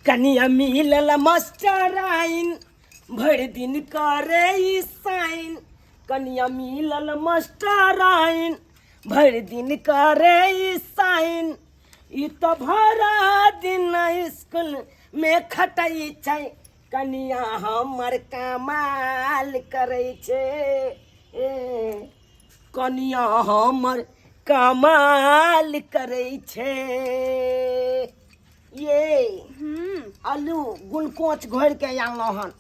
कनिया मिलल मास्टराइन भरि दिन करे ई साइन। कनिया मिलल मास्टराइन भरि दिन करे ई साइन। ई तो भरा दिन स्कूल में खटै छै, कनिया हमर कमाल करै छै। ए कनिया हमर कमाल करै छै। ये आलू ग्लूकोज घोरि के आनलहुँ हन,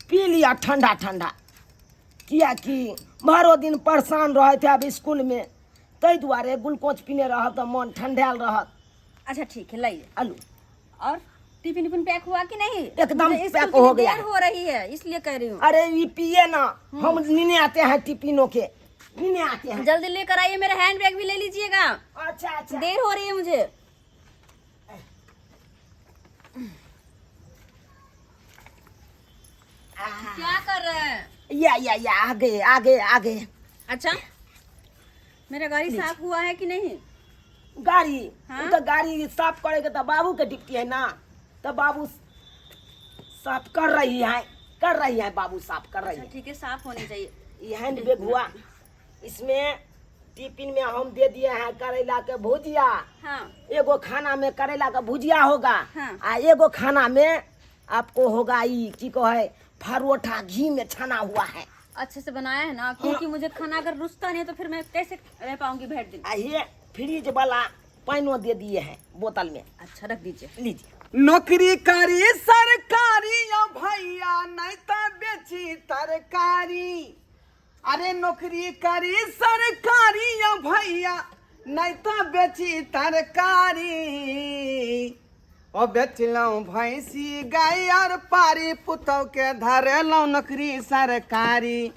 पी लिअ ठंडा ठंडा, किएकि भरो दिन परेशान रहैत आब स्कूलमे, ताहि दुआरे ग्लूकोज पीने रहब तऽ मन ठंडायल रहत। अच्छा ठीक है, लाइए आलू। और टिफिन टिफिन पैक हुआ कि नहीं? एकदम मुझे स्कूल पैक के लिए हो गया देर है। हो रही है, इसलिए कह रही हूँ। अरे ये पिए ना, हम नीने आते हैं, टिफिनों के नीने आते हैं। जल्दी लेकर आइए, मेरा हैंड बैग भी ले लीजिएगा। अच्छा अच्छा, देर हो रही है मुझे। क्या कर रहे हैं? या या या, आगे आगे आगे। अच्छा, मेरा गाड़ी साफ हुआ है कि नहीं? गाड़ी? हाँ? उ तो गाड़ी साफ करे के तो बाबू के ड्यूटी है ना, तो बाबू साफ कर रही है, कर रही है, बाबू साफ कर रही अच्छा है। ठीक है, साफ होनी चाहिए। ये हैंड बैग हुआ, इसमें टिफिन में हम दे दिए हैं करेला के भुजिया। हाँ। एगो खाना में करेला का भुजिया होगा। हाँ। आ एगो खाना में आपको होगा ई की कहे परोठा घी में छना हुआ है। अच्छे से बनाया है ना? क्योंकि मुझे खाना अगर रुसता नहीं है तो फिर मैं कैसे रह पाऊंगी भर दिन। आ ये फ्रिज वाला पानियो दे दिए हैं बोतल में। अच्छा रख दीजिए। लीजिए। नौकरी करी सरकारी यो भैया, नहीं तो बेची तरकारी। अरे नौकरी करी सरकारी यो भैया, नहीं तो बेची तरकारी। ओ बेचलहुँ भैंसी गाय और पारी, पुतहु के धरेलहुँ नौकरी सरकारी।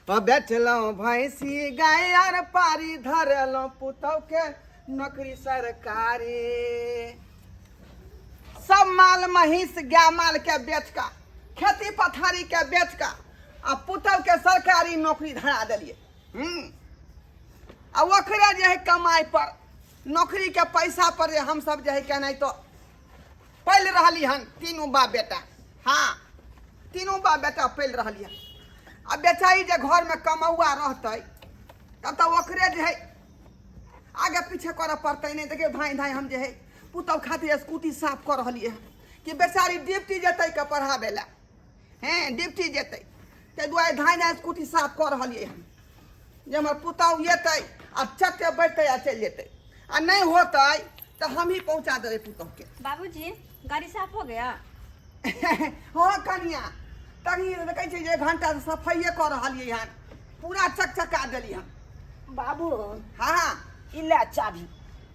ओ बेचलहुँ भैंसी गाय और पारी, धरेलहुँ पुतहु के नौकरी सरकारी। सब माल महींस गाय माल के बेच कऽ, खेती पथारी के बेच कऽ आ पुतहु के सरकारी नौकरी धरा देलियै। आ ओकरे जे है कमाइ पर, नौकरी के पैसा पर जे हमसब जे है केनाहितो पलि रहली हन तीनू बाप बेटा। हाँ, तीनू बाप बेटा पलि रहली हन। आ बेचारी जे घरमे कमौआ रहतै तब तऽ ओकरे जे है आगे पीछे करऽ पड़तै। नहि देखियौ, धाँइ धाँइ हम जे है पुतहु खातिर स्कूटी साफ कऽ रहलियै हन कि बेचारी ड्यूटी जेतै के पढ़ाबै लए। हेँ, ड्यूटी जेतै, ताहि दुआरे धाँइ धाँइ स्कूटी साफ कऽ रहलियै हन जे हमर पुतहु एतै आ चट्टे बैठतै आ चलि जेतै, आ नहि होतै तऽ हमही पहुँचा देबै पुतहुके। बाबूजी, गाड़ी साफ हो गया? हँ कनिया, तभी देखै छियै जे एक घंटा से सफाइए कऽ रहलियै हन, पूरा चकचका देलियै हन। बाबू। हाँ। ई ले चाबी,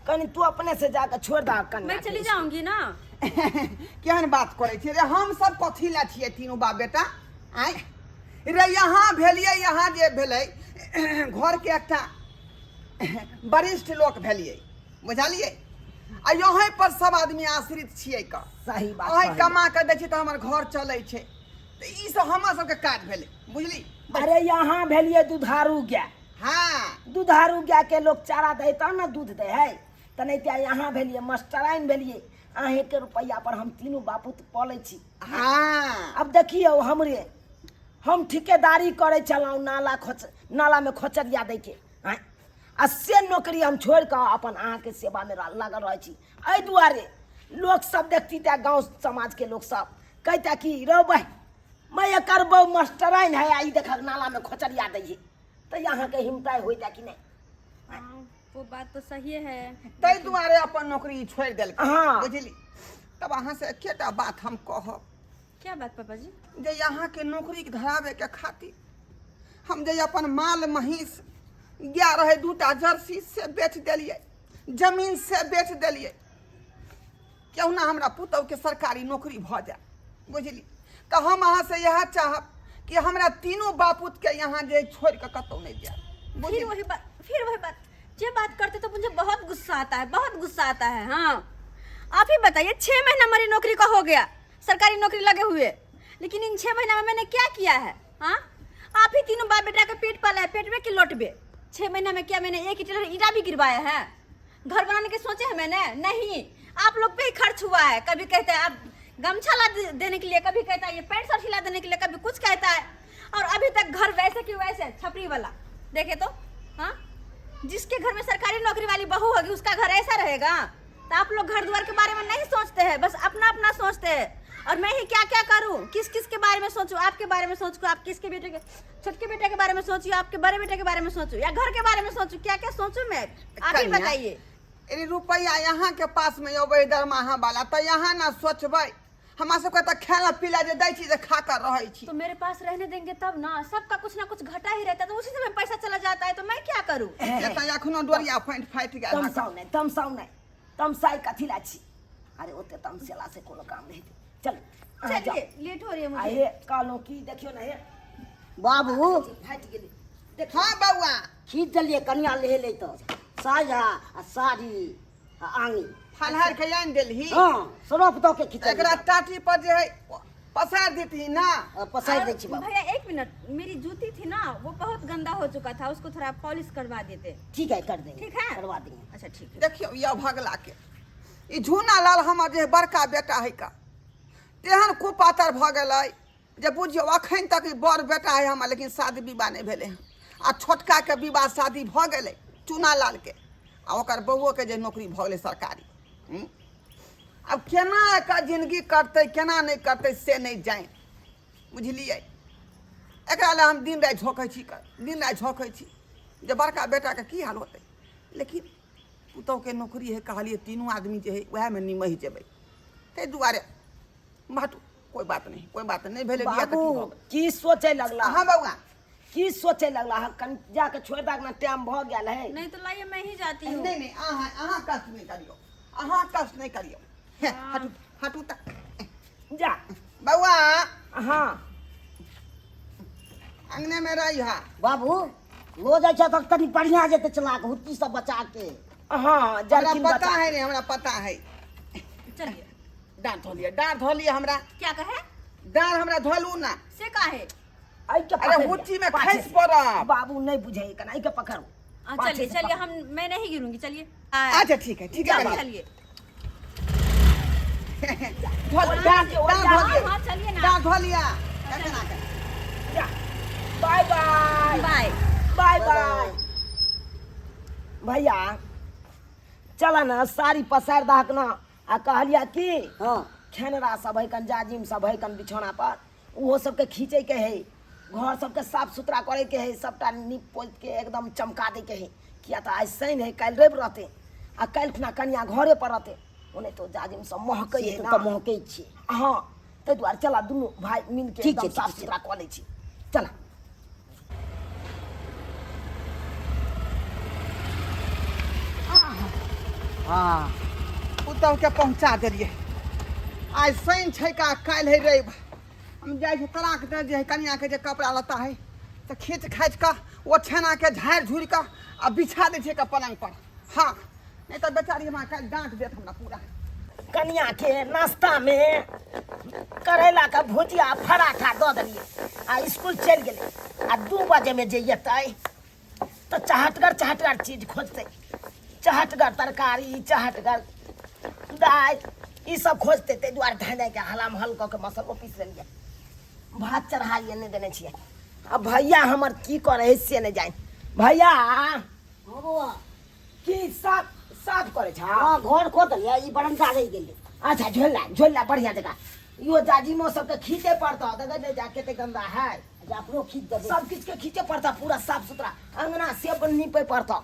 कनी तू अपने से जाके छोड़ दा कन्या मैं के चली स्कूल। जाऊंगी ना। केहन बात करै छियै रे? हम सब कथी लए छियै तीनू बाप बेटा? आँय रे, यहाँ भेलियै, यहाँ जे भेलै घरके एकटा वरिष्ठ लोक भेलियै, बुझलियै? आ यहीं पर सब आदमी आश्रित छियै क सही बात अहीं कहलियै। कमा कऽ दै छियै तऽ हमर घर चलै छै, तऽ ई सब हमर सबके काज भेलै, बुझली? अरे यहाँ भेलियै दुधारू गाय। हाँ। दुधारू गाय के लोग चारा दै तब ने दूध दै है, तऽ नहि तऽ यहाँ भेलियै मास्टराइन भेलियै, अहींके रुपैआ पर हम तीनू बापूत पलै छी। हाँ। अब देखियौ, हमरे हम ठिकेदारी करै छलहुँ, नाला खोच नालामे खोचरिया दैके आँय, आ से नौकरी हम छोड़ि कऽ अपन अहाँके सेवामे लागल रहै छी। एहि दुआरे लोकसब देखती तऽ गाँव समाजके लोकसब कहिता कि रौ बहि, मैं एकर बहु मास्टराइन है आ ई देखक नालामे खोचरिया दै है, तऽ अहाँके हिम्मत होइता कि नहि? हाँ, वो बात तो सही है। ताहि दुआरे अपन नौकरी छोड़ि देलकै। हाँ। बुझली? तब अहाँ से एकेटा बात हम कहब। क्या बात पापा जी? जे अहाँके नौकरी धराबैके खातिर हम जे अपन माल महींस गाय रहै दूटा जर्सी से बेच देलियै, जमीन से बेच देलियै, केहुना हमरा पुतहुके सरकारी नौकरी भऽ जाय, बुझली? तऽ हम अहाँसँ इएह चाहब कि हमरा तीनू बापूतके यहाँ जे छोड़ि कऽ कतहु नहि जायब, फिर बुझली? वही बात, फिर वही बात। जे बात करते तो मुझे बहुत गुस्सा आता है, बहुत गुस्सा आता है। हाँ, आप ही बताइए, 6 महीना मेरी नौकरी का हो गया, सरकारी नौकरी लगे हुए, लेकिन इन 6 महीना में मैंने क्या किया है? हाँ, आप ही तीनों बाप बेटा के पेट पाला है, पेट में कि लौटबे। 6 महीना में क्या मैंने एक ईंटा भी गिरवाया है? घर बनाने के सोचे है मैंने? नहीं, आप लोग पे ही खर्च हुआ है। कभी कहते हैं आप गमछा ला देने के लिए कभी कहता है, ये पैंट शर्ट सिला देने के लिए कभी कुछ कहता है, और अभी तक घर वैसे की वैसे छपरी वाला। देखे तो हाँ, जिसके घर में सरकारी नौकरी वाली बहू होगी उसका घर ऐसा रहेगा। तो आप लोग घर द्वार के बारे में नहीं सोचते हैं, बस अपना अपना सोचते हैं। और मैं ही क्या क्या करूं, किस किस के बारे में सोचूं? आपके बारे में सोचूं, आप किसके बेटे के, छोटके बेटे के बारे में सोचूं, आपके बड़े बेटे के बारे में सोचूं, या घर के बारे में सोचूं? क्या क्या सोचूं मैं, आप ही कन्या, बताइए। अरे रुपया यहाँ के पास में अबै दरमाहा वाला तऽ यहाँ ना सोचबै, हमरा सबके तऽ खाना पीला जे दै छी जे खा कर रहै छी। तो मेरे पास रहने देंगे तब ना, सबका कुछ ना कुछ घटा ही रहता है, तो उसी समय पैसा चला जाता है, तो मैं क्या करूं? से तऽ एखनो डोरिया फाटि फाटि गेल हँ। तमसाउ नहि, तमसाउ नहि, तमसाइ कथी ला छी? अरे ओते तमसेला से कोनो काम नहि हेतै। चल अहाँ जाउ। चलिए, लेट हो रही है आ मुझे। हे कहलहुँ की, देखियौ ने हे बाबू फाटि गेलै देखियौ। हाँ बौआ, खींच देलियै, कनिया लेले तऽ साया आ साड़ी आ आङी फलहार के आनि देलही? हँ, सरफ दऽ के खींच। एकरा टाटी पर जे है पसारि देती ना? पसारि दै और छी बाबू। भैया एक मिनट, मेरी जूती थी ना, वो बहुत गंदा हो चुका था, उसको थोड़ा पॉलिश करवा देते। ठीक है, कर देंगे। ठीक है? करवा देंगे। अच्छा ठीक है। देखियौ यौ भगला के ई झूना लाल हमर जे बड़का बेटा है का तेहन कुपातर भऽ गेलै जे बुझियौ अखन तक ई बड़ बेटा है हमर, लेकिन शादी विवाह नहि भेलै हँ। आ छोटकाके विवाह शादी भऽ गेलै चूना लालके, आ ओकर बौओके जे नौकरी भऽ गेलै सरकारी। आब केना एकर जिनगी कटतै केना नहि कटतै से नहि जानि, बुझलियै? एकरा लए हम दिन राति झोंकै छी, दिन राति झोंकै छी जे बड़का बेटाके की हाल होतै। लेकिन पुतहुके नौकरी है, कहलियै तीनू आदमी जे है उएहमे निमहि जेबै, ताहि दुआरे हटू, कोइ बात नहि, कोइ बात नहि भेलै बियाह तऽ बाबू की भऽ गेल? की सोचे लगला? हाँ बौआ। की सोचे लगला? हँ, कनि जाके छोड़ि दहक ने, टाइम भऽ गेल है। नहीं तो लाइए, मैं ही जाती हूँ। नहि नहि, अहाँ अहाँ कष्ट नहि करियौ, अहाँ कष्ट नहि करियौ। हे हटू हटू तऽ। जा बौआ। हाँ। अंगने में रही हा। बाबू लो जाइ छै तऽ तनी बढ़िआँ जेतै चला के, हुक्की सब बचा के। हाँ, हमरा जरकिन पता बचा। है रे, हमरा पता है। चलिए। डाँर धो लिअ, डाँर धो लिअ हमरा। क्या कहे? डाँर हमरा धोलू ना। से काहे? एहि के अरे पकड़ि लिअ, हुच्ची में पाछे खसि से। पड़ब। बाबू नहीं बुझे कना, एहि के पकड़ू। हाँ, पाछे चलिए से चलिए। पकड़ू। हम मैं नहीं गिरूंगी, चलिए। अच्छा ठीक है, ठीक है। चलिए कनिया। चलिए। धो लिअ, डाँर डाँर धो हाँ लिअ। हाँ, चलिए ना। डाँर धो लिअ केना के। जा, बाय बाय। बाय। Bye bye. भैया चल ना, साड़ी पसारि दहक ना। आ कहलिया की, हँ, खेनरा सब है कन, जाजिम सब है कन बिछौना पर, ओहो सबके खींचे के है, घर सबके साफ सुथरा करे के है, सबटा नीप पोति के एकदम चमका दे के है। किया तऽ आइ शनि है, काल्हि रवि रहते, आ काल्हि खुना कनिया घरे पर रहते, ओने तो जाजिम सब महकै से है तऽ ना। महकै छै। हँ, ताहि दुआरे चला दुनू भाय मिल के ठीक छै, एकदम साफ ठीक छै। सुथरा कऽ लै छी, चला। हाँ, पुतहुके पहुँचा देलियै। आइ शनि छै का काल्हि है रवि। हम जाइ छी तराक दे जे है कनियाके जे कपड़ा लत्ता है तऽ खींच खाँचि कऽ ओछेनाके झाड़ि झुड़ि कऽ आ बिछा दै छियै पलङ्ग पर। हाँ, नहि तऽ बेचारी हमरा काल्हि डाँट देत हमरा पूरा। कनिया के नाश्ता में करैला के भुजिया पराठा दऽ देलियै आ स्कूल चलि गेलै। आ 2 बजे में जे एतै तऽ चहटगर चहटगर चीज खोजतै, चहटगर तरकारी, चहटगर दालि, ई सब खोजतै। ताहि दुआरे धाँइ धाँइ के हलाम हल कऽ के मसल्लो पीस लेलियै, भात चढ़ाइए नहि देने छियै। आ भैया हमर की करै है से नहि जानि। भैया। हँ बौआ। की साफ साफ करै छ? हँ, घर कऽ देलियै, ई बरंडा रहि गेलै। अच्छा, झोला झोला बढ़िया जगह। इहो जाजिमो सबके खींचे पड़तौ, देखै नहि जा कते गंदा है। अच्छा, अपनो खींच देबै। सब किछु के खींचे पड़तौ, पूरा साफ सुथरा अंगना से अपन नीपे पड़तौ।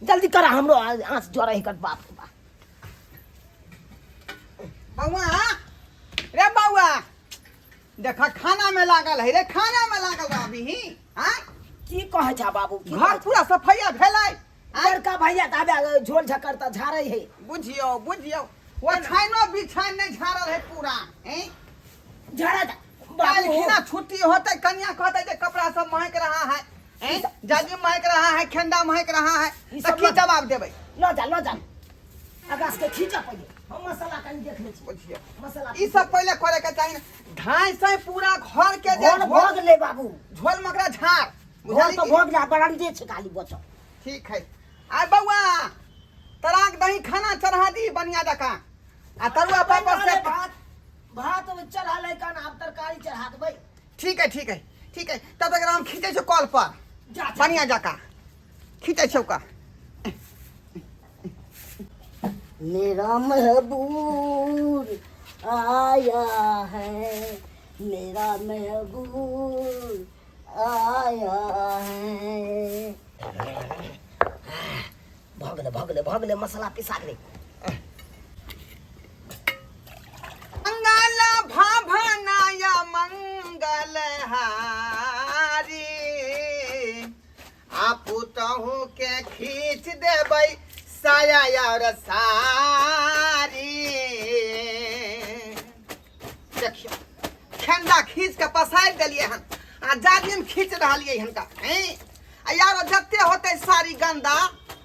जल्दी करा, हमरो आँच जरै है। बाप रे बाप। बौआ रे बौआ, देख खाना में लागल है रे, खाना में लागल रह अभी ही। हाँ, की कहै छ बाबू, की घर कहै छ? पूरा सफैया भेलै? बड़का भैया तऽ आबे झोल झकर तऽ झाड़ै है। बुझियौ बुझियौ, वो छाइनो बिछाइन नहि झाड़ल है पूरा, हैं? झाड़ा जा काल्हि बाबू। खिना छुट्टी होतै, कन्या कहतै जे कपड़ा सब महक रहा है, हैं? जाजिम महक रहा है, खेंदा महक रहा है, ई तऽ सब की जवाब देबै? लऽ जा, लऽ जा, आकाश के खींचऽ पहिले, हम मसाला कनि देख लै छी। बुझियौ, मसाला ई सब पहिले करे के चाही ने। धाय से पूरा घर के जे घर भऽ गेलै बाबू, झोल मकरा झाड़ घर बुझलियै तऽ की? भऽ गेलै, बरंडे छै खाली बचल। ठीक है। आय बौआ, तराक दही खाना चढ़ा दी बढ़िया जकाँ आ तरुआ पापड़ से भात भात चढ़ल है कन, आब तरकारी चढ़ा देबै। ठीक है, ठीक है, ठीक है। तब तक हम खींचै छौ कल पर। जा, जा। बढ़िया जकाँ खींचै छौ का। मेरा महबूब आया है, मेरा महबूब आया है। भऽ गेलै, भऽ गेलै, भऽ गेलै, मसाला पिसा गेलै। मंगल भवनाय मंगल हारी, आ पुतहु के खींच देबै साया और सारी। देखियौ, खेंदा खींच के पसारि देलियै हन आ जाजिम खींच रहलियै हन का हैं। आ यार जते होतै साड़ी गंदा,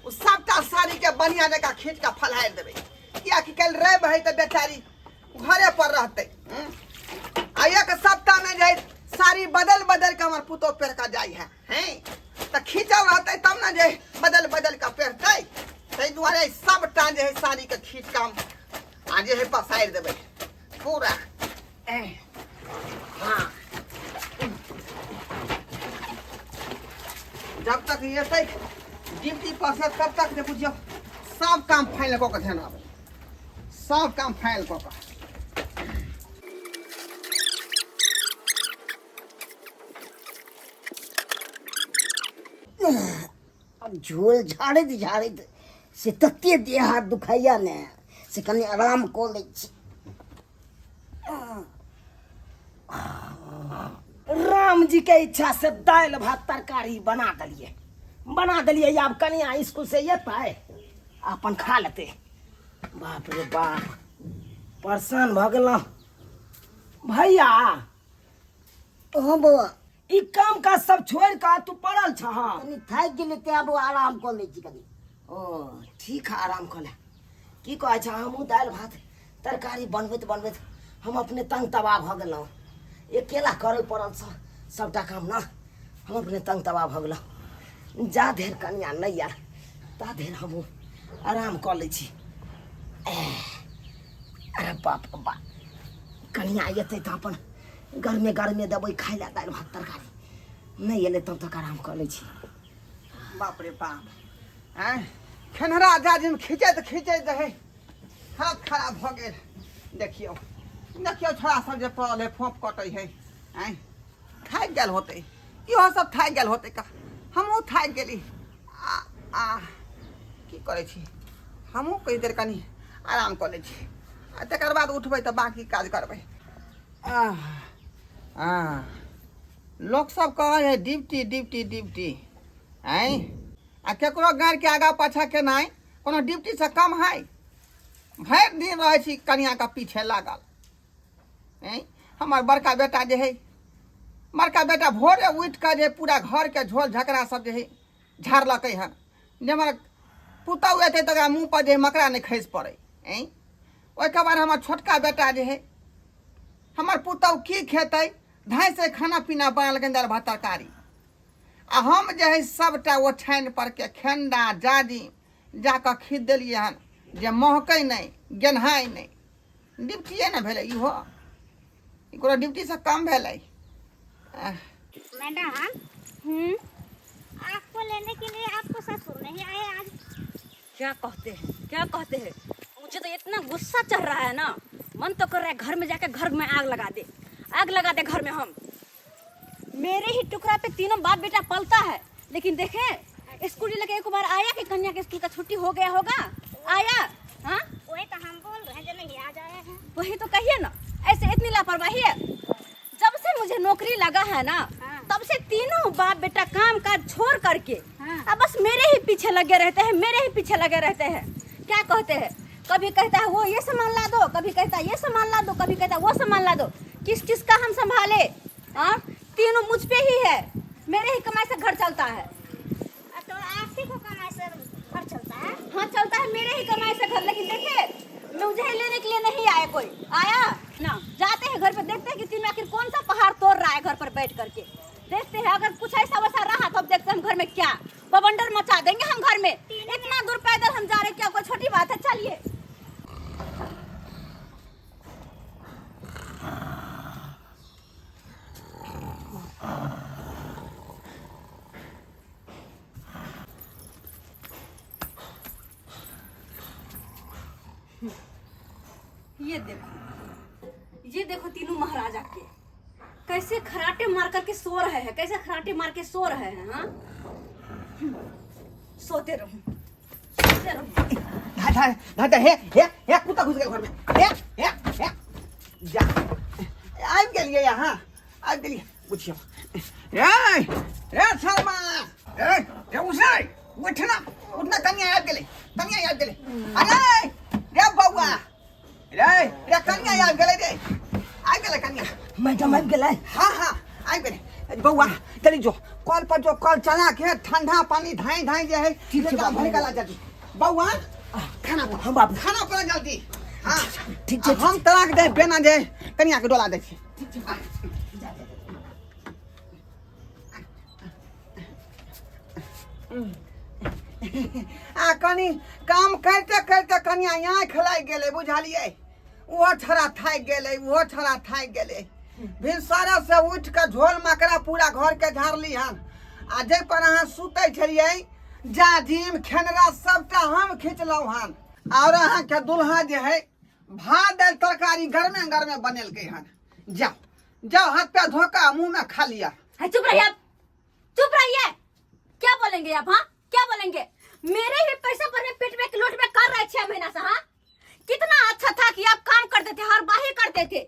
ओ सबटा साड़ी के बढ़िया जकाँ खींच के फलहारि देबै, कियाकि काल्हि रवि है तऽ बेचारी घरे पर रहतै। आ एक सप्ताह में जे साड़ी बदल बदल के हमर पुतोह पहिर के जाइ है, हैं, तऽ खींचल रहतै तब ने जे बदल बदल के पहिरतै। ताहि दुआरे सबटा जे है साड़ी के खींच के हम आ जे है पसारि देबै पूरा। हाँ, जब तक एतै ड्यूटी पर से तब तक जे बुझियौ सब काम फाइनल कऽ के ध्यान आबै, सब काम फाइनल कऽ के। आब झोल झाड़ैत झाड़ैत से तते देह हाथ दुखाइया ने, से कनि आराम कऽ लै छी। राम जी के इच्छा से दालि भात तरकारी बना देलिए, बना देलिए। आब कनिया स्कूल से एतै, अपन खा लेतै। बाप रे बाप, परेशान भऽ गेलहुँ भैया। हाँ बौआ। ई काम काज सब छोड़ कऽ तू पड़ल छह? कनि थाकि गेलियै तें बौआ आराम कऽ लै छी कनि। ओ ठीक है, आराम कऽ ले। की कहै छह, हमहूँ दालि भात तरकारी बनबैत बनबैत हम अपने तंग तबाह भऽ गेलहुँ। अकेला करय पड़ल सबटा काम ने, हम अपने तंग तबाह भऽ गेलहुँ। जा धरि कनिया नहि आयल ता धरि हमहूँ आराम कऽ लै छी। अरे बाप रे बाप, कनिया एतै तऽ अपन गरमे गरमे देबै खाय लए दालि भात तरकारी। नहि एलै तब तक आराम कऽ लै छी। बाप रे बाप, आँय, खेनहरा जाजिम खींचैत खींचैत रहै हाथ खराब भऽ गेल। देखियौ, देखियौ, छोड़ा सब जे पड़ल है फोप कटै है, आँय, थाकि गेल होतै, इहो सब थाकि गेल होतै का, हमहूँ थाकि गेली। आ आ की करै छी, हमहूँ कनि देर कनि आराम कऽ लै छी आ तकर बाद उठबै तऽ बाँकी काज करबै। आह आ लोक सब कहै है ड्यूटी ड्यूटी ड्यूटी, आँय, आ केकरो गाड़िके आगाँ पाछाँ केनाइ कोनो ड्यूटीसँ कम है? भरि दिन रहै छी कनियाके पीछे लागल। आँय, हमर बड़का बेटा जे है, बड़का बेटा भोरे उठि कऽ जे पूरा घरके झोल झकड़ा सब जे है झाड़लकै हन, जे हमर पुतहु एतै तऽ ओकरा मुँहपर जे मकड़ा नहि खसि पड़ै। आँय, ओहिके बाद हमर छोटका बेटा जे है, हमर पुतहु की खेतै, धाँइ खाना पीना बनेलकै दालि भात तरकारी, आ हम जे है सबटा ओछानि परके खेंडा जाजी जाकऽ खींच देलियै हन जे महकै नहि, गेन्हाइ नहि। ड्यूटिए ने भेलै इहो, ई कोनो ड्यूटीसँ कम भेलै? आह। मैडम। आपको लेने के लिए आपको ससुर नहीं आए आज? क्या कहते हैं, क्या कहते हैं, मुझे तो इतना गुस्सा चढ़ रहा है ना, मन तो कर रहा है घर में जाके घर में आग लगा दे, आग लगा दे घर में। हम मेरे ही टुकड़ा पे तीनों बाप बेटा पलता है, लेकिन देखें स्कूल लेके एक बार आया कि कन्या के स्कूल का छुट्टी हो गया होगा? आया? हाँ, वही तो हम बोल रहे हैं जो नहीं आ जाए हैं। वही तो कहिए ना, ऐसे इतनी लापरवाही है। जब से मुझे नौकरी लगा है ना, हाँ। तब से तीनों बाप बेटा काम काज छोड़ करके, हाँ। अब बस मेरे ही पीछे लगे रहते हैं, मेरे ही पीछे लगे रहते हैं। क्या कहते हैं, कभी कहता है वो ये सामान ला दो, कभी कहता है ये सामान ला दो, कभी कहता है वो सामान ला दो। किस किस का हम संभाले? हाँ, तीनों मुझ पे ही है, मेरे ही कमाई से घर चलता है। तो आप ही को कमाई से घर चलता है? हाँ चलता है मेरे ही कमाई से घर, लेकिन देखे मुझे लेने के लिए नहीं आया कोई, आया ना। जाते हैं घर पे, देखते हैं कि तीनों आखिर कौन सा पहाड़ तोड़ रहा है घर पर बैठ करके। देखते हैं अगर कुछ ऐसा वैसा रहा तो अब देखते हैं हम घर में क्या बवंडर मचा देंगे हम घर में। इतना दूर पैदल हम जा रहे हैं, क्या कोई छोटी बात है? चलिए। ये देखो, ये देखो तीनों महाराजा के कैसे खराटे मार करके सो रहे हैं, कैसे खराटे मार के सो रहे हैं। हाँ, सोते रहो, सोते रहो। धा धा धा धा, हे हे हे, कुत्ता घुस गेल घर में। हे हे हे, जा, आबि गेलियै यहाँ, आबि गेलियै। बुझियौ ए ए शर्मा, ए ए उठै, उठना उठना, कनिया आबि गेलै, कनिया आबि गेलै। अरे रे बौआ रे, रे कनिया आबि गेलै रे, आबि गेलै कनिया। मैडम आबि गेलै? हाँ हाँ, आबि गेलै। बौआ चली जो कल पर, जो कल चला के ठंडा पानी धाई धाई जे है ठीक छै भरि बाबू। के ला जल्दी। बौआ खाना बना। हाँ बाबू। खाना बना जल्दी। हाँ। ठीक छै। हम तलाक दे बेना जे कनिया के डोला दै छी। आ कनि काम करिते करिते कनिया आँखि लागि गेलै, बुझलियै? ओहो छड़ा थाकि गेलै, ओहो छड़ा थाकि गेलै। भिनसरे से उठि कऽ झोल मकड़ा पूरा घरके झाड़ली हन, आ जाहि पर अहाँ सुतै छलियै जाजिम खेनरा सबटा हम खिचलहुँ हन। आओर अहाँके दुल्हा जे है भात दालि तरकारी गरमे गरमे बनेलकै हन। जाओ जाओ, हाथ पैर धो कऽ मुँह में खा लिअ। है, चुप रहिए आप, चुप रहिए। क्या बोलेंगे आप? हाँ, क्या बोलेंगे? मेरे ही पैसे पर में पेट में लोट में कर रहे 6 महीना से। हाँ, कितना अच्छा था कि आप काम करते थे, हर बाही करते थे,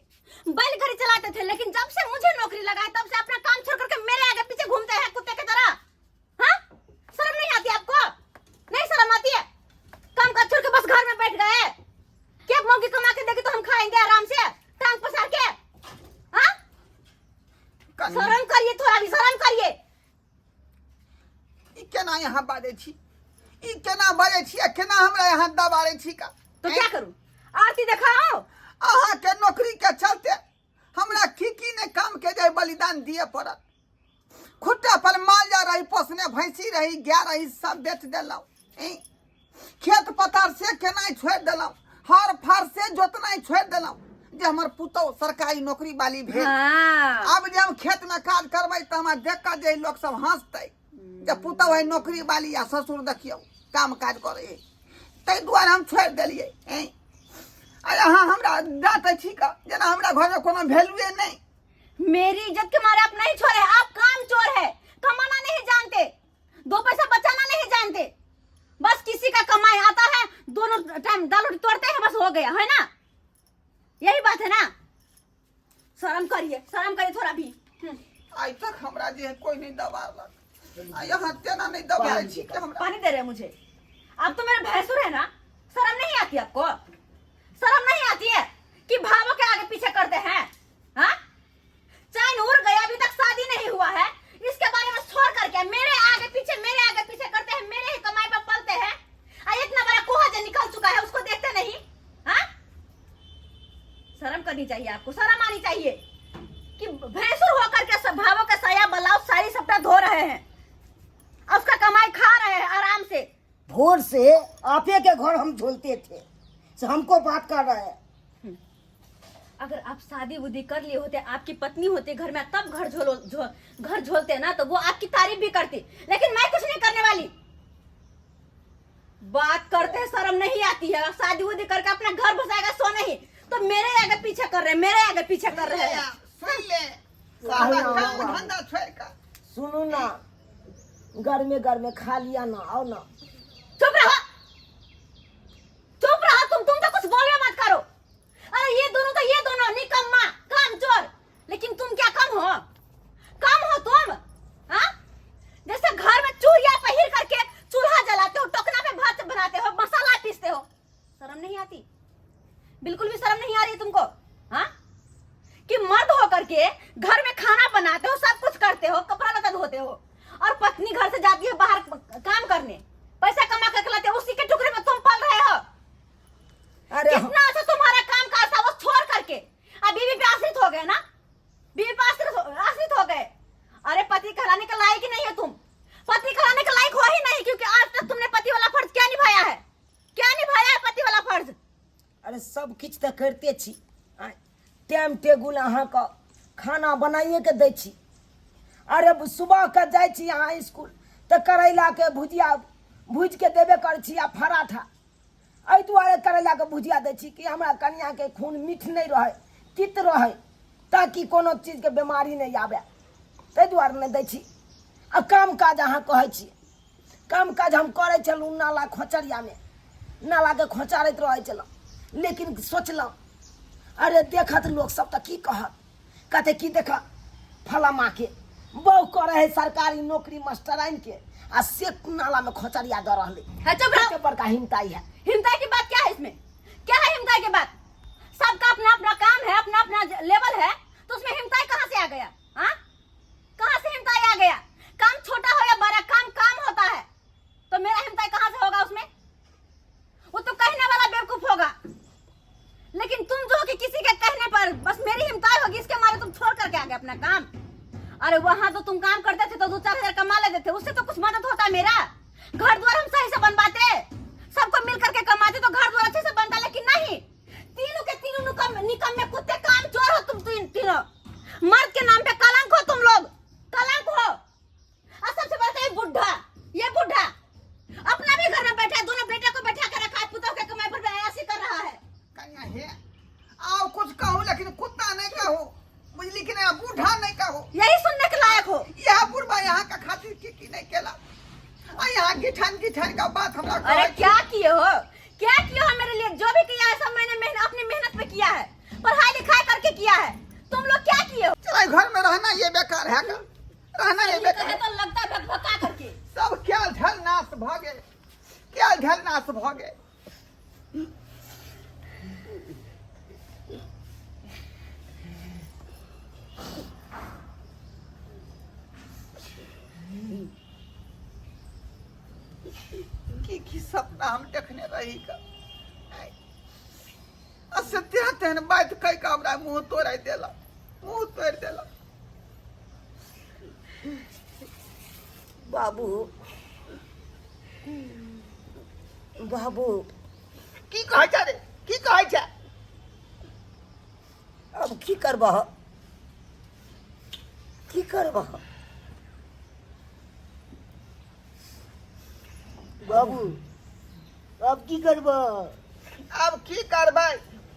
बैलगाड़ी चलाते थे, लेकिन जब से मुझे नौकरी लगा है तब से अपना काम छोड़ करके मेरे आगे पीछे घूमते हैं कुत्ते की तरह। हाँ, शर्म नहीं आती आपको? नहीं शर्म आती है? काम काज छोड़ के बस घर में बैठ गए क्या? मौगी कमा के देगी तो हम खाएंगे आराम से टांग पसार के? हाँ, शर्म करिए, थोड़ा भी शर्म करिए। ई केना यहाँ बाजै छी? ई केना बाजै छी आ केना हमरा यहाँ दबाड़ै छी का? तो क्या करूं, आरती दिखाओ? अहाँके नौकरी के चलते हमरा की की नहि काम के जे बलिदान दिए पड़ल। खुट्टा पर माल जा रही, पोसने भैंसी रही, गाय रही, सब बेच देलहुँ। खेत पथार से केनाइ छोड़ि देलहुँ, हर फार से जोतनाइ छोड़ि देलहुँ जे हमर पुतहु सरकारी नौकरी वाली भेल। आब जे हम खेत में काज करबै तऽ हमरा देख कऽ जे लोक सब हंसतै जे पुतहु है नौकरी वाली आ ससुर देखियौ काम काज करै है। ताहि दुआरे हम छोड़ि देलियै। आ अहाँ हमरा डाँटै छी कऽ जेना हमरा घरमे कोनो वैल्यूए नहि। मेरी इज्जत के मारे आप नहीं छोड़े। आप काम चोर है, कमाना नहीं जानते, दो पैसा बचाना नहीं जानते। बस किसी का कमाई आता है, दोनों टाइम दाल रोटी तोड़ते हैं, बस हो गया है ना? यही बात है ना? शर्म करिए, शर्म करिए थोड़ा भी। आइ तक हमरा जे है कोई नहीं दबाड़लक आ यहाँ तेना नहीं दबाड़ै छी कि हमरा पानी दे रहे हैं मुझे। आप तो मेरे भैंसुर है ना? शर्म नहीं आती आपको? शर्म नहीं आती है कि भावों के आगे पीछे करते हैं? हाँ, चैन उड़ गया, अभी तक शादी नहीं हुआ है, इसके बारे में छोड़ करके मेरे आगे पीछे, मेरे आगे पीछे करते हैं, मेरे ही कमाई पर पलते हैं। आ इतना बड़ा कोहा जो निकल चुका है उसको देखते नहीं। हाँ, शर्म करनी चाहिए आपको, शर्म आनी चाहिए कि भैंसुर होकर के सब भावों का साया ब्लाउज साड़ी सबटा धो रहे हैं और उसका कमाई खा रहे हैं आराम से। भोर से आपे के घर हम झोलते थे, से हमको बात कर रहे हैं। अगर आप शादी उदी कर लिए होते, आपकी पत्नी होती घर में, तब घर झोलो घर झोलते ना तो वो आपकी तारीफ भी करती, लेकिन मैं कुछ नहीं करने वाली। बात करते हैं, शर्म नहीं आती है। शादी उदी करके अपना घर बसाएगा सो नहीं तो मेरे आगे पीछे कर रहे हैं, मेरे आगे पीछे कर रहे हैं। सुन ले, सारा काम धंधा छोड़ कऽ। सुनू ना, गर्मे गर्मे खा लिया ना, आओ ना। चुप रहो, चुप रहो तुम। तुम तो कुछ बोलवे मत करो। अरे ये दोनों तो ये दोनों निकम्मा कामचोर, लेकिन तुम क्या कम हो? कम हो तुम? हाँ, जैसे घर में चूड़िया पहिर करके चूल्हा जलाते हो, टोकना पे भात बनाते हो, मसाला पीसते हो, शर्म नहीं आती? बिल्कुल भी शर्म नहीं आ रही तुमको? हाँ, कि मर्द होकर के घर में खाना बनाते हो, सब कुछ करते हो, कपड़ा लत्ता धोते हो और पत्नी घर से जाती है बाहर काम करने, पैसा कमा कर लाते हो, उसी के टुकड़े में तुम पल रहे हो। अरे कितना अच्छा तुम्हारा काम काज था, वो छोड़ करके अब बीवी पे आश्रित हो गए ना, बीवी पे आश्रित हो गए। अरे पति कहलाने के लायक ही नहीं है तुम, पति कहलाने के लायक हो ही नहीं, क्योंकि आज तक तुमने पति वाला फर्ज क्या निभाया है? क्या निभाया है पति वाला फर्ज? अरे सब किछु तऽ करिते छी। आँय, टाइम टेबुल अहाँके खाना बनाइएके दै छी। अरे सुबहके जाइ छी अहाँ इसकुल तऽ करैलाके भुजिया भुजिके देबे करै छी आ पराठा। एहि दुआरे करैलाके भुजिया दै छी कि हमरा कनियाके खून मीठ नहि रहै, तित रहै, ताकि कोनो चीजके बेमारी नहि आबै, ताहि दुआरे नहि दै छी। आ काम काज अहाँ कहै छी, काम काज हम करै छलहुँ नाला खोचरियामे, नालाके खोचारैत रहै छलहुँ। लेकिन सोचलहुँ अरे देखत लोक सब तऽ की कहत, कहते की देख फलामाके बहु करै है सरकारी नौकरी मास्टराइन के, आ से नालामे खोचरिया दऽ रहलै। है, चुप रहो। कते बड़का हिमताई है। हिमताई की बात क्या है इसमें? क्या है हिमताई की बात? सबका अपना अपना काम है, अपना अपना लेवल है, तो उसमें हिमताई कहाँ से आ गया? हाँ, कहाँ से हिमताई आ गया? काम छोटा हो या बड़ा, काम काम होता है, तो मेरा हिमताई कहाँ से होगा उसमें? वो तो कहने वाला बेवकूफ होगा, लेकिन तुम जो हो कि किसी के कहने पर बस मेरी हिमताई होगी, इसके मारे तुम छोड़ करके आ गए अपना काम। अरे वहां तो तुम काम करते थे तो 2-4 हजार कमा लेते थे, उससे तो कुछ मदद होता मेरा। घर द्वार हम सही से बनवाते, सबको मिल करके कमाते तो घर द्वार अच्छे से बनता, लेकिन नहीं, तीनों के तीनों निकम्मे कुत्ते काम चोर हो तुम तीनों। मर्द के नाम पे कलंक हो तुम लोग, कलंक हो। और सबसे बड़ा तो ये बुढ़ा, ये बुढ़ा अपना भी घर में बैठा है, दोनों बेटे को बैठा कर रखा है, पुतोह के कमाई पर अयाशी कर रहा है। कन्या हे आओ कुछ कहू लेकिन कुत्ता नहीं कहू, बुझली कि नहीं? बूढ़ा नहीं कहू, यही सुनने के लायक हो। यह बुढ़वा यहाँ का खातिर की की नहीं केला, आ यहाँ गिठन गिठन का बात हमरा अरे कहै छी। क्या किए हो, क्या किए हो मेरे लिए? जो भी किया है सब मैंने अपनी मेहनत पे किया है, पढ़ाई लिखाई करके किया है। तुम लोग क्या किए हो? चलो घर में रहना ये बेकार है का, रहना ये बेकार है तो लगता है भकभका करके। सब क्या झल नाश भ गेल, क्या झल नाश भ गेल। की की सपना हम देखने रही का, आ से तेहन तेहन बात कह के हमरा मुंह तोड़ि देलक, मुंह तोड़ि देलक। बाबू बाबू की कहै छै रे, की कहै छै? अब की करबह, की करबह बाबू, अब की करबह? अब की करबै?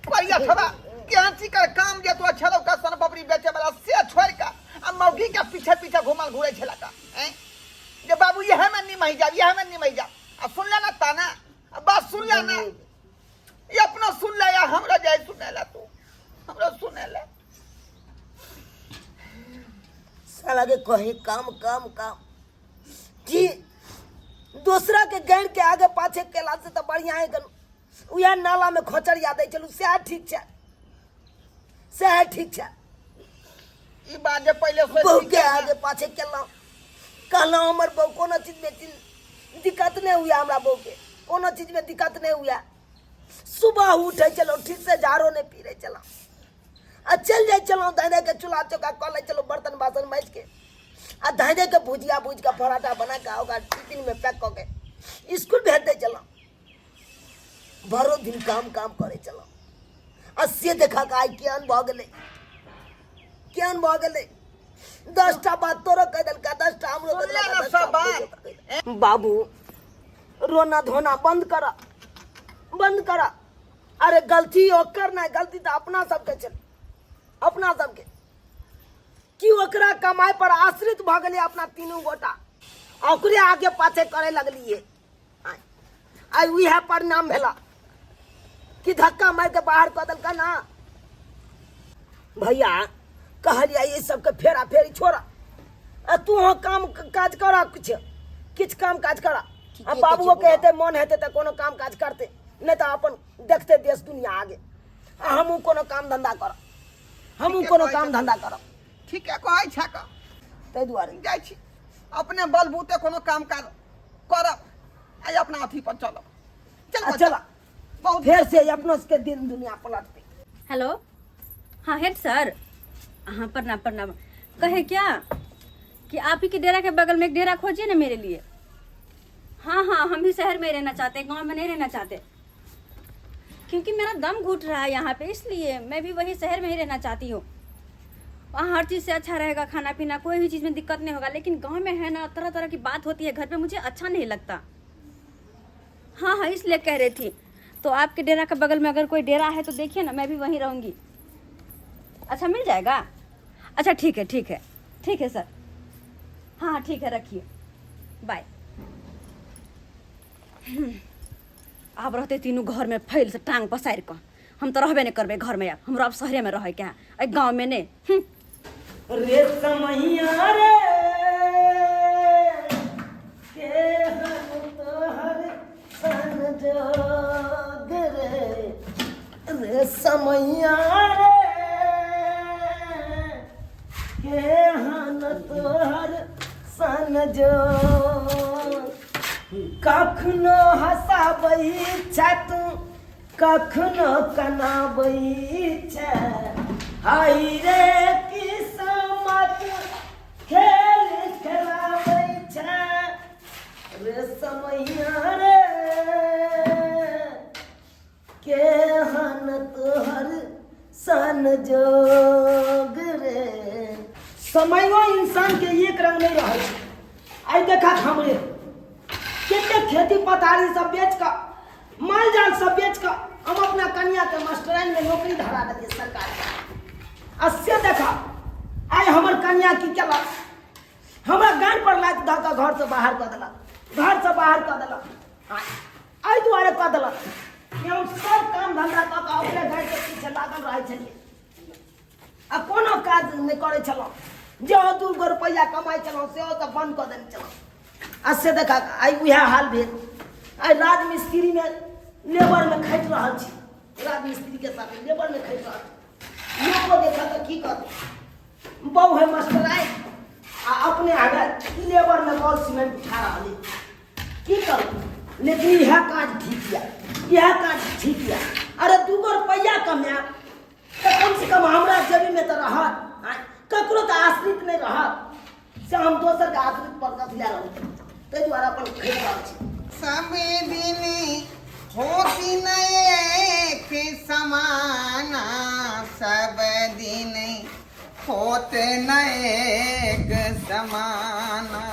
कहिया छबा केहन चीज कर काम जे तो छलौ का सन पपड़ी बेचे वाला से छोड़ के आ मौगी के पीछे पीछे घुमल घुरै छला का, हैं? जे बाबू यह में निमहि जा, यह में निमहि जा। आ सुन ले ना ताना, आ बात सुन ले ना, ये अपना सुन ले या हमरा जाय सुने ला, तू हमरा सुने ले। साला के कहे काम काम काम जी दूसरा के गैर के आगे पाछे केला से तो बढ़िया है गनु, उहे नाला में खोचरिया दै छलु, सएह ठीक छै, सएह ठीक छै। ई बात जे पहिले सोचि बहू के के आगे पाछे केलहुँ, कहलहुँ हमर बहू कोनो चीज में दिक्कत नहि हुए, हमरा बहू के कोनो चीज में दिक्कत नहि हुए। सुबह उठै छलहुँ ठीक से झाड़ो नहि पीरै छलहुँ, आ चलि जाइ छलहुँ धाइ के चूल्हा चौका कऽ लै छलहुँ, बर्तन बासन माजि के, आ धाइ के भुजिया भुजि कऽ पराठा बना कऽ ओकरा टिफिन में पैक कऽ के स्कूल भेज दै छलहुँ। भरो दिन काम काम करै छलहुँ, आ से देखा कऽ आइ केहन भऽ गेलै, केहन भऽ गेलै। 10टा बात तोरो कहि देलका, 10टा हमरो कहि सुनले देलका, ने 10टा सब बात? हमरो कहि देलका। बाबू रोना धोना बंद कर, बंद कर। अरे गलती ओकर नहि, गलती तऽ अपना सबके छै, अपना सबके कि ओकरा कमाइ पर आश्रित भऽ गेलियै अपना तीनू गोटा, आ ओकरे आगे पाछे करे लगलियै। आइ उएह परिणाम भेला कि धक्का मारि के बाहर कऽ देलका ना। भैया कहलियै ई सबके फेरा फेरी छोड़, आ तू अहाँ काम काज कर, किछु किछु काम काज कर, आ बाबुओ के हेतै मन हेतै तऽ कोनो काम काज करतै, नहि तऽ अपन देखतै देश दुनिया आगे। आ हमहूँ कोनो काम धंधा करब, हमहूँ कोनो काम धंधा करब। ठीके कहै छै का, ताहि दुआरे जाइ छी अपने बलबूते कोनो काम काज करब, आ अपना अथी पर चलब। चल आ बच्चा, चल बहुत फेर से अपनो सबके दिन दुनिया पलटतै। हेलो, हाँ हेड सर, हाँ प्रणाम प्रणाम। कहे क्या कि आप ही के डेरा के बगल में एक डेरा खोजिए ना मेरे लिए। हाँ हाँ, हम भी शहर में रहना चाहते हैं, गांव में नहीं रहना चाहते, क्योंकि मेरा दम घुट रहा है यहाँ पे, इसलिए मैं भी वही शहर में ही रहना चाहती हूँ। वहाँ हर चीज़ से अच्छा रहेगा, खाना पीना कोई भी चीज़ में दिक्कत नहीं होगा। लेकिन गांव में है ना, तरह तरह की बात होती है, घर पे मुझे अच्छा नहीं लगता। हाँ हाँ, इसलिए कह रही थी। तो आपके डेरा के बगल में अगर कोई डेरा है तो देखिए ना, मैं भी वहीं रहूँगी। अच्छा मिल जाएगा? अच्छा ठीक है, ठीक है, ठीक है सर। हाँ हाँ ठीक है, रखिए, बाय। आब रहते तीनू घर में फैल से टांग पसारि कऽ। हम तऽ रहबे नहि करबै घरमे आब, हमरो आब शहरेमे रहैके है, एहि गाँवमे नहि। रे समैया रे के हम तोहर संजोग रे, रे समैया रे के हम तोहर संजोग। कखनो हँसाबै छै तू, कखनो कनाबै छै, हाय रे किस्मत खेल खेलाबै छै। रे समैया रे केहन तोहर संजोग रे। समयो इंसान के एक रंग नहीं रहे छै। आइ देखा हमरे कते खेती पथारी सब बेच कऽ, माल जाल सब बेच कऽ हम अपना कनिया के मास्टराइन में नौकरी धरा देलियै सरकार के। आ से देखा आइ हमर कनिया की केलक, हमरा गान पर लात धऽ कऽ घर से बाहर कऽ देलक, घर से बाहर कऽ देलक। एहि दुआरे कऽ देलक कि हम सब काम धंधा कऽ कऽ अपने घर के पीछे लागल रहै छलियै आ कोनो काज नहि करै छलहुँ। जे 2 गो रुपैआ कमाइ छलहुँ सेहो सब बंद कऽ देने छलहुँ। आ से देखा आइ उएह हाल भेल। आइ राजमिस्त्रीमे लेबरमे खटि रहल छी, राजमिस्त्रीके साथे लेबरमे खटि रहल छी। लोको देखत तऽ की कहत, बहु है मास्टर आइ आ अपने आगे लेबरमे बॉल सीमेंट उठा रहल है। की करू, लेकिन इएह काज ठीक यऽ, इएह काज ठीक यऽ। अरे 2 गो रुपैआ कमायब तऽ कमसँ कम हमरा जेबीमे तऽ रहत, ककरो तऽ आश्रित नहि रहत। से हम दोसरके आश्रित पर कथी लए रहू, ताहि दुआरे अपन खटि रहल छी। सब दिन होती न एक समाना, सब दिन होत न एक समाना।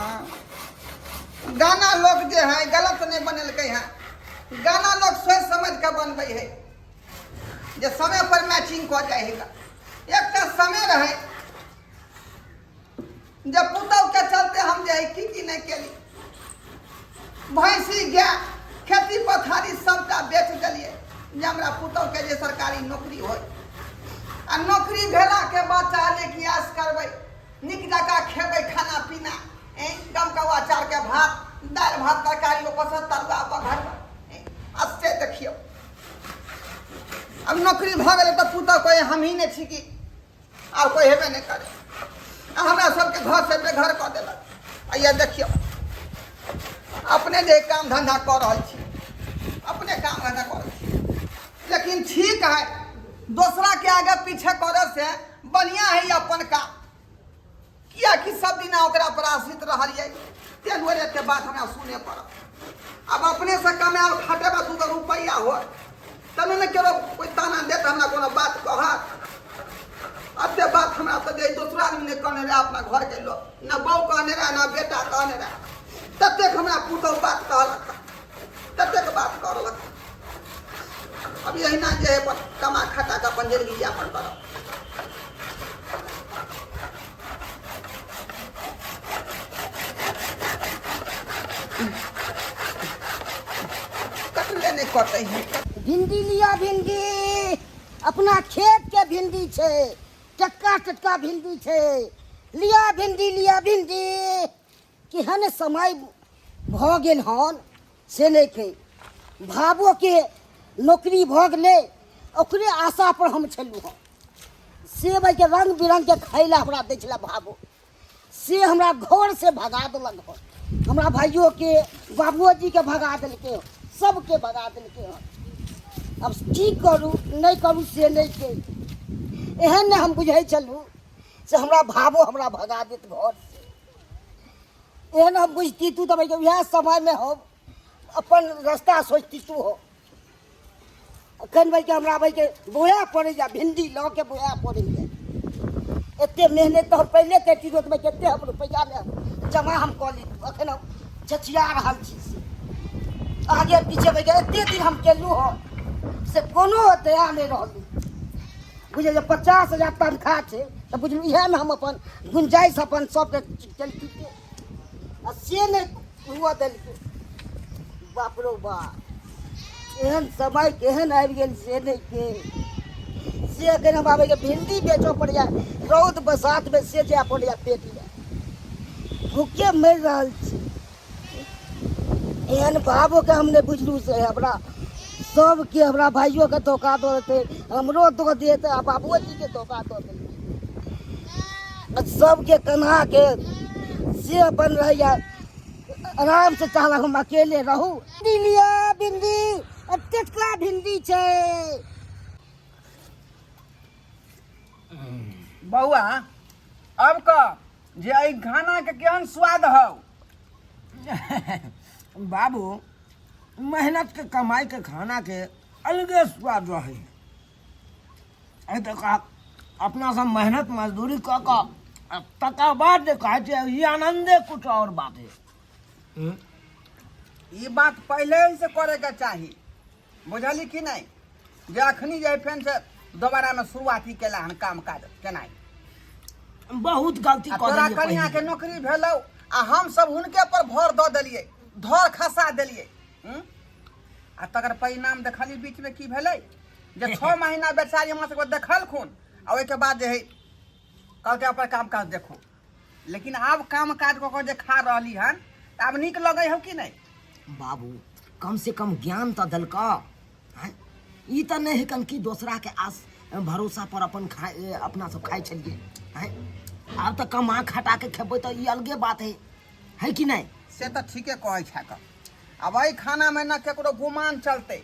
गाना लोग जे है गलत नहीं बनेलकै है, गाना लोग सोच समझ के बनबै है जे समय पर मैचिंग कऽ जाइ है। एकटा समय रहे जब पुतहु के चलते हम जे है की की नहीं केली। भैंसी गाय खेती पथारी सबटा बेच देलियै जे हमरा पुतहु के जे सरकारी नौकरी होय। आ नौकरी भेला के बाद चाहलियै कि आस करबै, नीक जकाँ खेबै खाना पीना, गमकौआ अचार के भात दालि भात तरकारी, ऊपरसँ तरुआ बघरबै। आ से देखियौ आब नौकरी भऽ गेलै तऽ पुतहु कहै हमही नहि छी कि आर कोइ हेबे नहि करे, आ हमरा सबके घरसँ बेघर कऽ देलक। आ इएह देखियौ अपने जे काम धन्धा कऽ रहल छी, अपने काम धन्धा कऽ रहल छी, लेकिन ठीक है दोसरा के आगे पीछे करे से बढ़िया है अपन काम, कियाकि सब दिना ओकरा पर आश्रित रहलियै, ताहि दुआरे एते बात हमरा सुने पड़ल। आब अपने से कमायल खटेबा 2 गो रुपैआ हो तब ने केओ कोइ ताना देत, हमरा कोनो बात कहत। एते बात हमरा तऽ जे दोसरा आदमी नहि कहने रहए, अपना घरके लोक न बहू कहने रहए न बेटा कहने रहए, ततेक हमरा पुतहु बात कहलक, ततेक बात करलक। अब एहिना जे है अपन कमा खटा कऽ अपन जिंदगी यापन करब। कटले नहि कटै है। भिंडी लिअ भिंडी, अपना खेत के भिंडी छै, टटका टटका भिंडी छै, लिअ भिंडी लिअ भिंडी। केहन समय भऽ गेल हन से नहि कहि, भाबोके नौकरी भऽ गेलै, ओकरे आशा पर हम छलहुँ हँ। से भाइके रङ्ग बिरङ्गके खाय लए हमरा दै छलै भाबो, से हमरा घरसँ भगा देलक हन। हमरा भाइयोके बाबुओजीके भगा देलकै हन, सबके भगा देलकै हन। आब की करू नहि करू से नहि छै। एहन नहि हम बुझै छलहुँ से हमरा भाबो हमरा भगा देत घरसँ, एहन हम बुझती तू तऽ उएह समयमे हम अपन रास्ता सोचती तू हो। एखन भाइके हमरा भाइके बोए पड़ैए, भिंडी लऽ के बोए पड़ैए। एते मेहनत तऽ हम पहिले करिती तऽ भाइ कते हम रुपैआ ने जमा हम कऽ लेतहुँ। एखन हम छछिया रहल छी से आगे पीछे भाइके एते दिन हम केलहुँ हँ। से कोनो दया नहि रहल। बुझलियै, 50,000 तनख्वाह छै तऽ बुझलहुँ इएहमे हम अपन गुंजाइश अपन सबके चलती आ से नहि हुअ देलकै। बाप रौ बाप, एहन समय केहन आबि गेल से नहि के से एखन हम आबैके भिंडी बेचऽ पड़ैए, रौद बसातमे से जाय पड़ैए, पेट लए भूखे मरि रहल छी। एहन भावोके हम नहि बुझलहुँ से हमरा सबके, हमरा भाइयोके धोखा दऽ देतै, हमरो दऽ देत आ बाबुओजीके धोखा दऽ देतै, सबके कन्हाके से अपन रहैए आरामसँ। चाहलक हम अकेले रहू। भिंडी लिअ भिंडी, टटका भिंडी छै। बौआ, अब कह जे एहि खानाके केहन स्वाद हौ? बाबू, मेहनत के कमाई के खाना के अलगे स्वाद रहे है। तऽ अपना सब मेहनत मजदूरी कऽ कऽ आ तकर बाद जे कहै छै, ई आनंदे कुछ और बात है। ई बात पहिले से करे के चाही, बुझली कि नहि? जे अखनी जे फेन से दोबारा में शुरुआती केला हन काम काज केनाइ। बहुत गलती आ कऽ तोरा देलियै कनिया के पहिले। नौकरी भेलौ आ हम सब हुनके पर भर दऽ देलियै, धर खसा देलियै, हूँ? आ तकर परिणाम देखली बीच में की भेलै जे 6 महीना बेचारी हमरा सबके देखलखुन आ ओहिके बाद जे है कहलकै अपन काम काज देखू। लेकिन आब काम काज कऽ कऽ जे खा रहली हन तऽ आब नीक लगै हौ कि नहि? बाबू, कम से कम ज्ञान तऽ देलकऽ आँय? ई तऽ नहि है कि दोसराके आस भरोसा पर अपन खाइ, अपना सब खाइ छलियै आँय? आब तऽ कमा खटा के खेबै तऽ ई अलगे बात है, है कि नहि? से तऽ ठीके कहै छह। आब एहि खानामे न केकरो गुमान चलतै,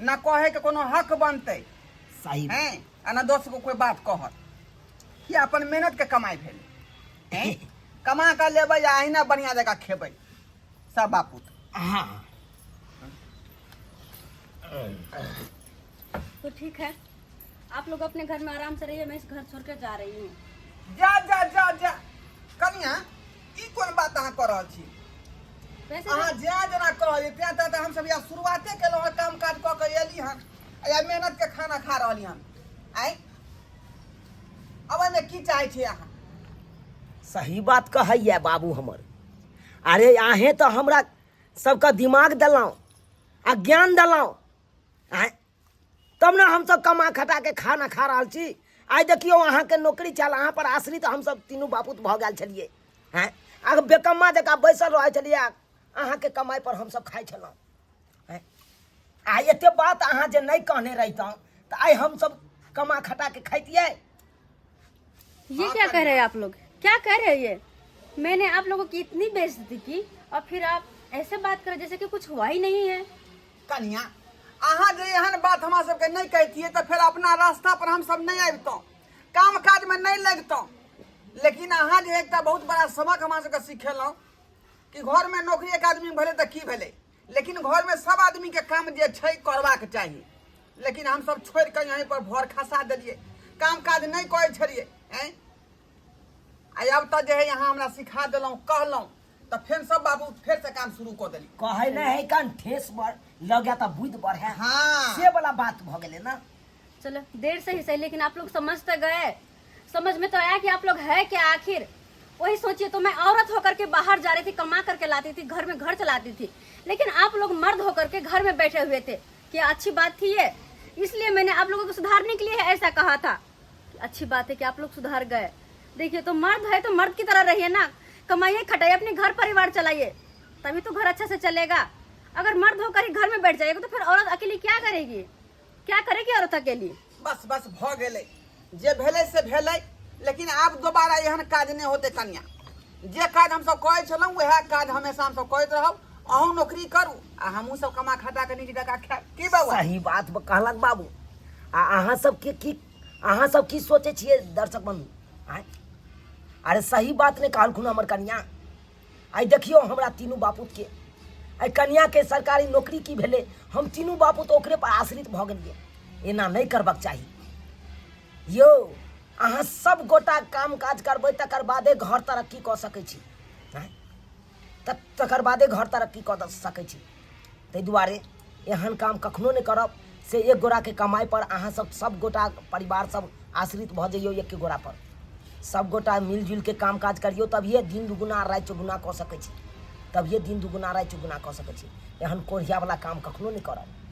न कहैके कोनो हक बनतै। सही। हैं, आ न दोस्त को कोई बात कहत कि अपन मेहनत के कमाई भेल हैं, कमा कऽ लेबै आ अहिना बढ़िया जकाँ खेबै सब बापूत। हाँ। तो ठीक है, आप लोग अपने घर में आराम से रहिए, मैं इस घर छोड़ कर जा रही हूँ। जा जा जा जा, कनिया, ई कोन बात अहाँ कऽ रहल छी? वैसे अहाँ जेना जेना कहलियै तें तें तऽ हमसब या शुरुआते केलहुँ हँ, काम काज कऽ कऽ एली हन आ या मेहनत के खाना खा रहली हन। आँय, अब एहिमे की चाहै छी अहाँ? सही बात कहैया बाबू हमर। अरे, अहें तऽ हमरा सबके दिमाग देलहुँ आ ज्ञान देलहुँ आँय, तब ने हमसब कमा खटा के खाना खा रहल छी। आइ देखियौ, अहाँके नौकरी छल, अहाँ पर आश्रित हमसब तीनू बापूत भऽ गेल छलियै हँ, आ बेकम्मा जकाँ बैसल रहै छलियै आ अहाँके कमाइ पर हमसब खाइ छलहुँ हँ। आ एते बात अहाँ जे नहि कहने रहितहुँ तऽ आइ हमसब कमा खटा के खैतियै। ये क्या कह रहे हैं आप लोग? क्या कह रहे हैं ये? मैंने आप लोगों की इतनी बेइज्जती की और फिर आप ऐसे बात करें जैसे कि कुछ हुआ ही नहीं है। कनिया, अहाँ जे एहन बात हमरा सबके नहि कहितियै तऽ फेर अपना रास्ता पर हमसब नहि अबितहुँ, काम काजमे नहि लगितहुँ। लेकिन अहाँ जे एकटा बहुत बड़ा सबक हमरा सबके सिखेलहुँ कि घरमे नौकरी एक आदमी भेलै तऽ की भेलै, लेकिन घरमे सब आदमीके काम जे छै करबाक चाही। लेकिन हमसब छोड़ि कऽ यहीं पर भर खसा देलियै, काम काज नहि करै छलियै। आँय, आ अब तऽ जे है अहाँ हमरा सिखा देलहुँ, कहलहुँ तऽ फेर सब बाबू फेर से काम शुरू कऽ देलियै। कहै नहि है कन ठेस बढ़ लग तऽ बुद्धि बढ़े। हाँ। से वाला बात भऽ गेलै ना। चलो, देर से ही सही, लेकिन आप लोग समझ तो गए। समझ में तो आया कि आप लोग है क्या आखिर। वही सोचिए तो मैं औरत होकर के बाहर जा रही थी, कमा करके लाती थी, घर में घर चलाती थी, लेकिन आप लोग मर्द होकर के घर में बैठे हुए थे। क्या अच्छी बात थी ये? इसलिए मैंने आप लोगों को सुधारने के लिए ऐसा कहा था। अच्छी बात है कि आप लोग सुधार गए। देखिए तो मर्द है तो मर्द की तरह रहिए ना, कमाइए खटाइए, अपने घर परिवार चलाइए, तभी तो घर अच्छा से चलेगा। अगर मर्द होकर ही घर में बैठ जाएगा तो फिर औरत अकेली क्या करेगी? क्या करेगी औरत अकेली? बस बस, भऽ गेलै, जे भेलै से भेलै, लेकिन आब दोबारा एहन काज नहि होतै। कनिया, जे काज हमसब करै छलहुँ वएह काज हमेशा हमसब करैत रहब। अहूँ नौकरी करू आ हमहूँ सब कमा खटा कऽ नीक जकाँ खायब। की बौआ? सही बात कहलक बाबू। आ अहाँ सबके की, अहाँ सब की सोचै छियै दर्शक बंधु आँय? अरे, सही बात नहि कहलखुन हमर कनिया? आइ देखियौ हमरा तीनू बापूतके, आइ कनियाके सरकारी नौकरी की भेलै, हम तीनू बापूत ओकरे पर आश्रित भऽ गेलियै। एना नहि करबाक चाही यौ। अहाँ सब गोटा काम काज करबै तकर बादे घर तरक्की कऽ सकै छी आँय? तकर बादे घर तरक्की कऽ सकै छी। ताहि दुआरे एहन काम कखनो नहि करब। से एक गोराके कमाइपर अहाँसभ सब गोटा परिवार सब आश्रित भऽ जइयौ एके गोरापर। सब गोटा मिलजुलिके काम काज करियौ तभिए दिन दुगुना राति चौगुना कऽ सकै छी, तभिए दिन दुगुना राति चौगुना कऽ सकै छी। एहन कोढ़ियावला काम कखनो नहि करब।